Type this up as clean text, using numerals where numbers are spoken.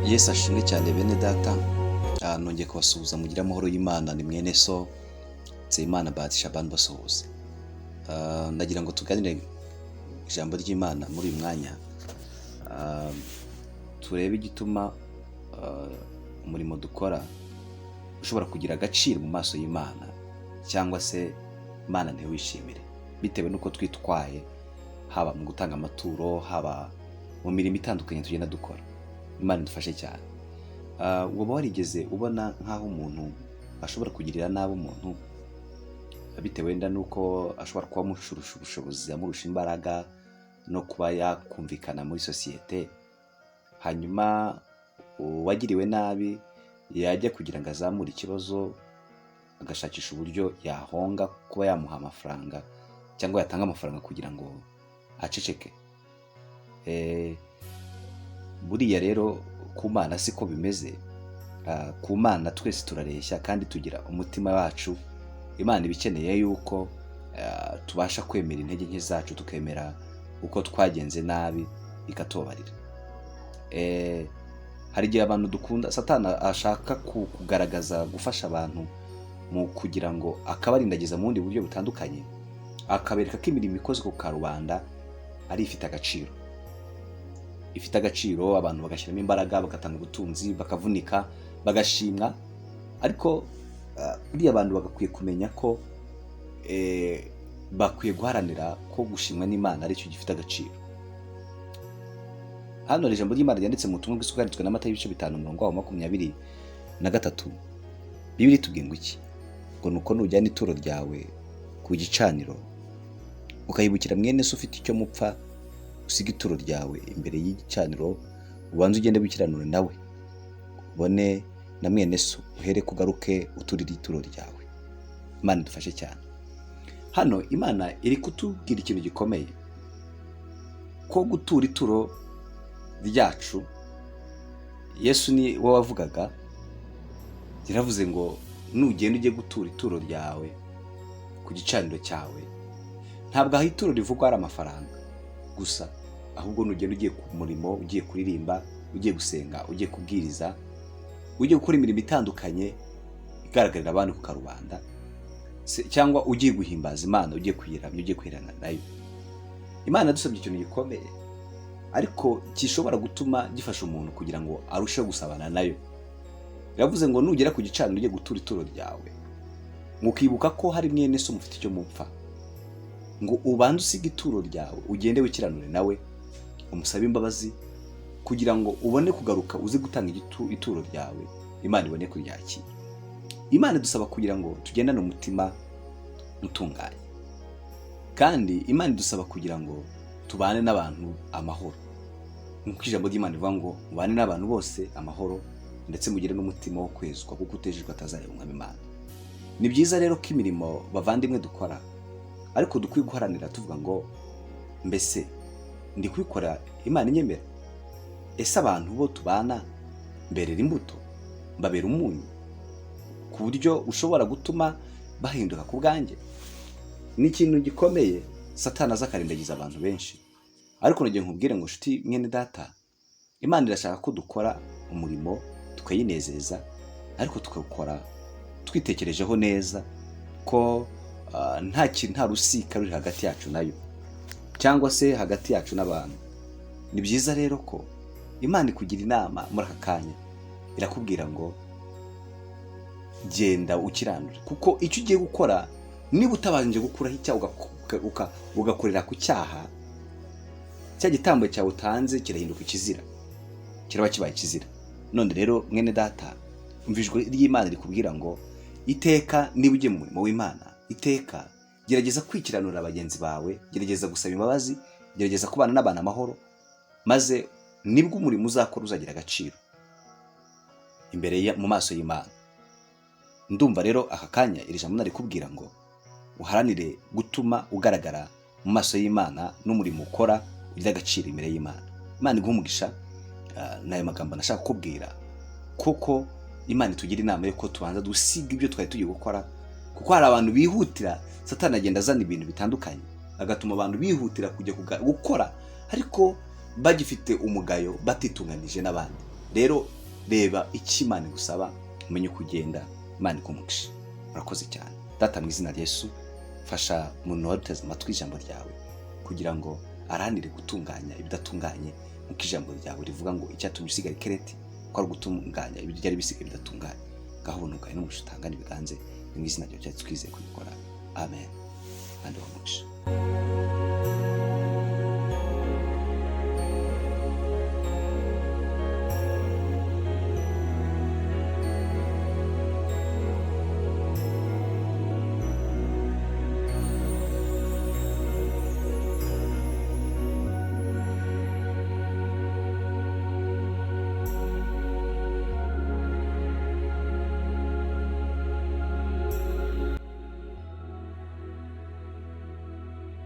Yesu ashimwe cyane bene data. Nongeye kubasuhuza, mugire amahoro y'Imana. Ni mwene so Nzeyimana Bahati Shaban basuhuza. Ndagira ngo tuganire ijambo ry'Imana muri uyu mwanya. Turebe igituma umurimo dukora ushobora kugira agaciro mu maso y'Imana, cyangwa se Imana ntiwishimire, bitewe n'uko twitwaye, haba mu gutanga amaturo, haba mu mirimo itandukanye tugenda dukora. Imana idufashe cyane. Waba warigeze ubona nk'aho umuntu ashobora kugirira nabi umuntu bitewe wenda n'uko ashobora kuba amurusha ubushobozi, amurusha imbaraga no kuba yakumvikana muri sosiyete, hanyuma uwagiriwe nabi yajya kugira ngo azamure ikibazo, agashakisha uburyo yahonga kuba yamuha amafaranga cyangwa yatanga amafaranga kugira ngo aceceke? Buriya rero ku Mana siko bimeze. Ku Mana twese turareshya kandi tugira umutima wacu. Imana iba ikeneye yuko tubasha kwemera intege nke zacu, tukemera uko twagenze nabi, ikatubabarira. Hari igihe abantu dukunda Satani ashaka kugaragaza gufasha abantu mu kugira ngo akabarindagiza mu bundi buryo butandukanye, akabereka ko imirimo ikozwe ku karubanda ari ifite agaciro, ifite agaciro, abantu bagashyiramo imbaraga, bagatanga ubutunzi, bakavunika, bagashimwa. Ariko buriya abantu bagakwiye kumenya ko bakwiye guharanira ko gushimwa n'Imana aricyo gifite agaciro. Hano hari ijambo ry'Imana ryanditse mu butumwa bwiza bwanditswe na Matayo, ibice 5, umurongo wawo 23. Bibiliya itubwiye ngo iki? Ngo nuko nujyana ituro ryawe ku gicaniro, ukayibukira mwene so ufite icyo mupfa, usige ituro ryawe imbere y'igicaniro, ubanze ugende wikiranure nawe, ubone na mwene so, uhere kugaruke uturire ituro ryawe. Imana idufashe cyane. Hano Imana iri kutubwira ikintu gikomeye, ko gutura ituro ryacu, Yesu ni we wavugaga, yaravuze ngo nugenda ujye gutura ituro ryawe ku gicaniro cyawe. Ntabwo aho ituro rivugwa ari amafaranga gusa, ahubwo nugenda ugiye ku murimo, ugiye kuririmba, ugiye gusenga, ugiye kubwiriza, ugiye gukora imirimo itandukanye igaragarira abandi ku karubanda, cyangwa ugiye guhimbaza Imana, ugiye kuyiramya, ugiye kwirana nayo. Imana yadusabye ikintu gikomeye ariko gishobora gutuma gifasha umuntu kugira ngo arusheho gusabana nayo. Iravuze ngo nugera ku gicaniro ugiye gutura ituro ryawe, ngo ukibuka ko hari mwene so mufite icyo mupfa, ngo ubanze usige ituro ryawe, ugende wikiranure nawe, umusabe imbabazi, kugira ngo ubone kugaruka uze gutanga ituro ryawe, Imana ibone kuryakira. Imana idusaba kugira ngo tugendane umutima utunganye, kandi Imana idusaba kugira ngo tubane n'abantu amahoro, nk'uko ijambo ry'Imana rivuga ngo mubane n'abantu bose amahoro, ndetse mugire n'umutima wo kwezwa, kuko utejejwe atazareba umwami Imana. Ni byiza rero ko imirimo, bavandimwe, dukora, ariko dukwiye guharanira tuvuga ngo mbese ndi kubikora Imana inyemera? Ese abantu bo tubana mberera imbuto, mbabera umunyu ku buryo ushobora gutuma bahinduka ku bwanjye? Ni ikintu gikomeye Satani aza akarindagiza abantu benshi. Ariko nagiye nkubwire ngo nshuti mwene data, Imana irashaka ko dukora umurimo tukayinezeza, ariko tukawukora twitekerejeho neza ko nta kintu, nta rusika ruri hagati yacu nayo, cyangwa se hagati yacu n'abantu. Ni byiza rero ko Imana ikugira inama muri aka kanya, irakubwira ngo genda ukiranure, kuko icyo ugiye gukora, niba utabanje gukuraho icyaha, ugakorera ku cyaha, cya gitambo cyawe utanze kirahinduka ikizira, kiraba kibaye ikizira. None rero mwene data, umva ijwi ry'Imana rikubwira ngo iteka niba ugiye mu murimo w'Imana, iteka gerageza kwikiranura bagenzi bawe, gerageza gusaba imbabazi, gerageza kubana n'abantu amahoro, maze nibwo umurimo uzakora uzagira agaciro imbere mu maso y'Imana. Ndumva rero aka kanya iri jambo narikubwira ngo uharanire gutuma ugaragara mu maso y'Imana, n'umurimo ukora ugira agaciro imbere y'Imana. Imana iguhe umugisha. N'ayo magambo nashaka kukubwira, kuko Imana itugira inama yuko tubanza dusiga ibyo twari tugiye gukora, kuko hari abantu bihutira. Satani agenda azana ibintu bitandukanye, agatuma abantu bihutira kujya gukora ariko bagifite umugayo, batitunganije n'abandi. Rero reba icyo Imana igusaba, umenye uko ugenda. Imana ikumugisha. Murakoze cyane. Data, mu izina rya Yesu, fasha umuntu wari uteze amatwi ijambo ryawe kugira ngo aharanire gutunganya ibidatunganye, nk'uko ijambo ryawe rivuga ngo icyatumye usigara i Kereti ko ari ugutunganya ibyo byari bisigaye bidatunganye. Ngaho ubuntu bwawe n'umugisha utangane ibiganze. Ni mu izina ryawe twizeye kubikora, amen. Kandi umugisha.